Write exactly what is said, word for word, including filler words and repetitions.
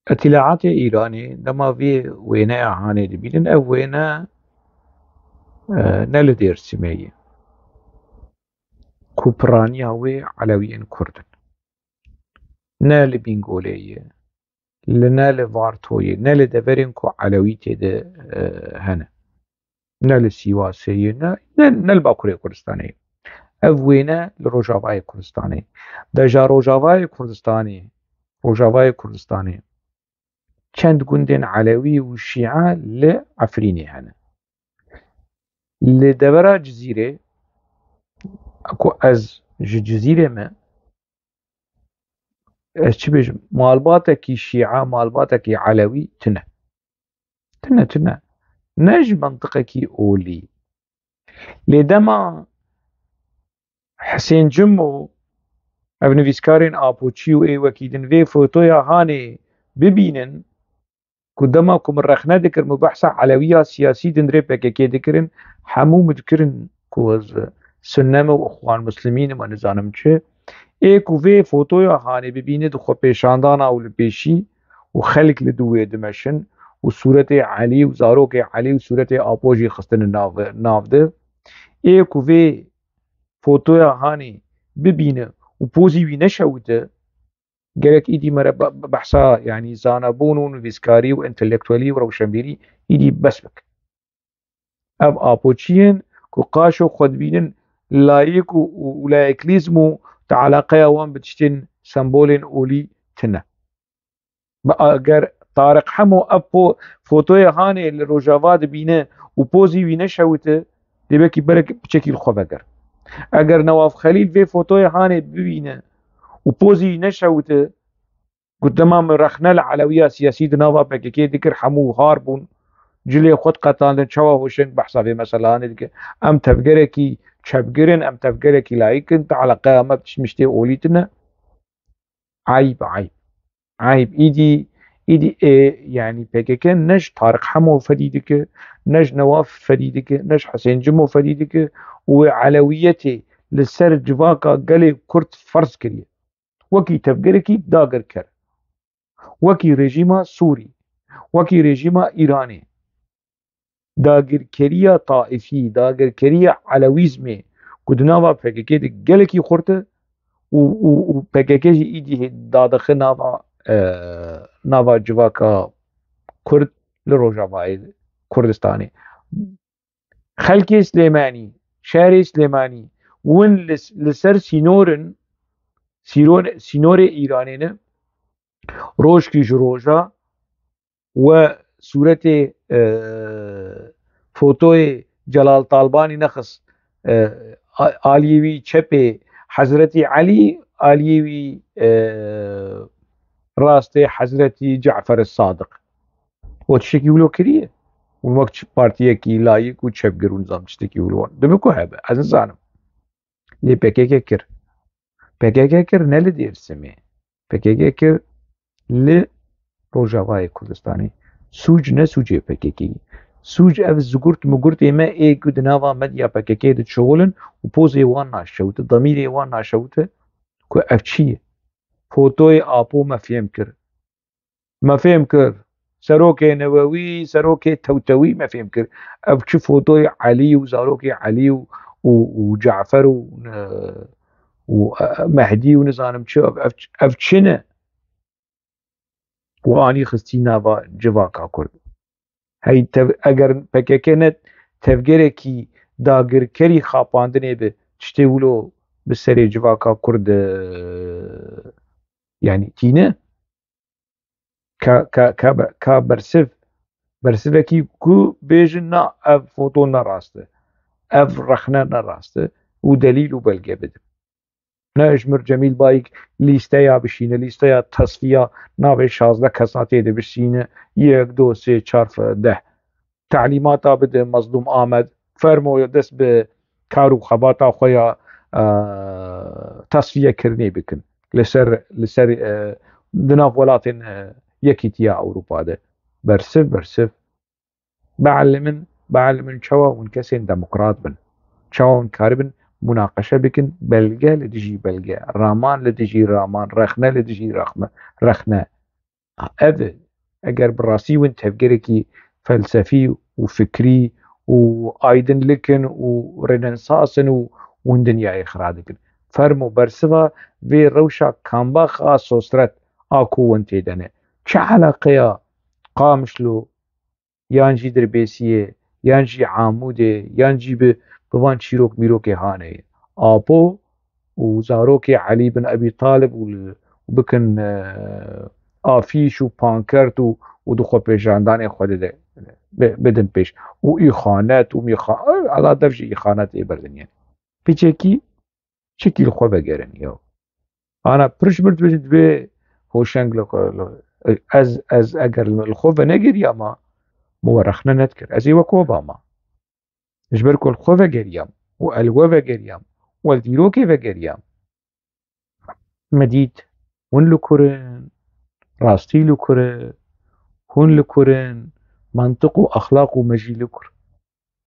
Îtîlaatê Îranê dema vê wêneya hanê dibînin, ev wêne, e, ne li Dêrsimê ye. Ku piraniya wê Elewiyên Kurd in. Ne li Bîngolê ye, li ne li Vartoyê, ne li deverên ku Elewî tê de, e, hene. Ne li Sîwasê ye, ne, ne, ne li Bakurê Kurdistanê ye. Ev wêne li Rojavayê Kurdistanê. Deja Rojavayê Kurdistanê, Rojavayê Kurdistanê çend gundên Elewî û Şîe li Efrînê hene. Li devera Cizîrê, ku ez ji Cizîrê me, ez çi bêjim, malbatekî Şîe, malbatekî Elewî tune. Tune, tune. Ne ji mentiqekî olî. Lê dema Hisên Cimo, ev nivîskarên Apoçî û ê wekî din vê fotoya hanê bibînin, ku dema ku min rexne dikir, min behsa Elewiya siyasî dindirê P K K dikirin, hemû min dikirin ku ez Sunne me û Ixwan Muslimîn im, nizanim çi. Ê ku vê fotoya hanê bibîne di xwepêşandana û li pêşî û xelk li dû wê dimeşin û sûretê Elî û zarokê Elî û sûretê Apo jî xistine nav, nav de. Ê ku vê fotoya hanê bibîne û pozî wî neşewite, gerek îdî me re be-, be-, behsa, yanî, zanebûn û nivîskarî û entelektuelî û rewşenbîrî îdî bes bik. Ev Apoçiyên ku qaşo xwe dibînin layik û, û, û layiklîzm û te eleqeya wan bi tiştên sembolên olî tune. Bi-, eger Tariq Hemo ev po-, fotoyê hanê li Rojava dibîne û pozî wî neşewite, dê belkî berek piçekî li xwe veger. Eger Newaf Xelîl vê fotoyê hanê bibîne û pozî wî neşewite, ku dema min rexne li Elewiya siyasî di nava P K K dikir, hemû har bûn, cilê xwe diqetandin, çawa Hoşeng behsa vê meselanê dike. Em tevgerekî çepgir in, em tevgerekî layik in, te eleqeya me bi tişt miştê olî tune. Eyb, eyb. Eyb. Îdî, îdî ê, yanî P K K ne ji Tariq Hemo fedî dike, ne ji Newaf fedî dike, ne ji Hisên Cimo fedî dike û wê elewiyetê li ser civaka gelê Kurd ferz kiriye. Wekî tevgerekî dagirker, wekî rejîma Sûrî, wekî rejîma Îranê, dagirkeriya taifî, dagirkeriya elewîzmê ku di nava P K K de gelekî xurt e û, û, û P K K jî îdî hê dadixe nava, e, nava civaka Kurd li Rojavayê Kurdistanê. Xelkê Silêmanî, şerê Silêmanî, win li, li ser sînorin, sîron-, sînorê Îranê ne, rojkî ji roja we sûretê, e, fotoyê Celal Talbanî nexist, e, a-, aliyê wî çepê Hezretî Elî, aliyê wî, e, rastê Hezretî Cafer Sadiq. O tiştekî wilo kiriye. Û wek çi partiyekî layik û çepgir û nizam tiştekî wilo dibe ku hebe. Ez nizanim. Lê P K K kir. P K K kir ne li Dêrsimê. P K K kir li Rojavayê Kurdistanê. Sûc ne sûcê P K K. Sûc ev zigurt migurtê me ê ku di nava medya P K K de dişixulin û pozê wan naşewite, demîrê wan naşewite ku ev çi ye? Fotoyê Apo me fêm kir. Me fêm kir. Serokê Newewî, serokê Tewtewî me fêm kir. Ev çi fotoyê Elî û zarokê Elî û, û, û Cafer û, e, û, e, Mehdî û nizanim çi, ev, ev, ev çi ne? Û anî xistî nava civaka Kurd. Hey, tev-, eger P K K ne tevgerekî dagirkerî xapandinê bi, tiştê wilo bi serê civaka Kurd, e, yanî tîne. Ka, ka, ka, be-, ka bersiv, bersivekî ku bêjin na ev foto ne rast e, ev rexne ne rast e û delîl û belge bidin. Ne ji mir Cemîl Bayik lîsteya bişîne, lîsteya tesfiya navê şazdeh kesa tê de bişîne, yek, du, sê, çar, deh. Telîmata bide Mezlûm Amed, fermo ya dest bi kar û xebata xwe ya, e, tesfiyekirinê bikin. Li ser, li ser, e, di nav welatên, e, Yekîtiya Ewropa de. Bersiv, bersiv. Bielimin, bielimin çawa hûn kesên demokrat bin. Çawa hûn karibin munaqeşe bikin, belge li dijî belge, raman li dijî raman, rexne li dijî rexme-, rexne. Ev, eger bi rastî win tevgerekî felsefî û fikrî û aydinlik in û rênensas in û win dinyayê xira dikin. Fermo bersiva vê rewşa Kambax a Sostret a ku win tê de ne. Çi eleqeya Qamişlo yan jî Dirbêsiyê, yan jî Amûdê, yan jî bi, bi van çîrok mîrokê hanê. Apo û zarokê Elî bin Ebî Talib û li, û bikin, e, afîş û pankert û, û di xwepêşandanê xwe de, de bi-, bidin pêş. Û îxanet û mîxa-, ala dev jî îxanet ê berdin yani. Piçekî çikî li xwe vegerin ya. Ana piriş bir dibê, dibê hoşeng li xwe, li, ez, ez eger li xwe venegeriyama, min we rexne nedikir. Ez ê wek we bama. Ji ber ku li xwe vegeriyam û ez li we vegeriyam û ez dîrokê vegeriyam. Me dît, hûn li kur in, rastî li kur e, hûn li kur in, mantiq û exlaq û me jî li kur.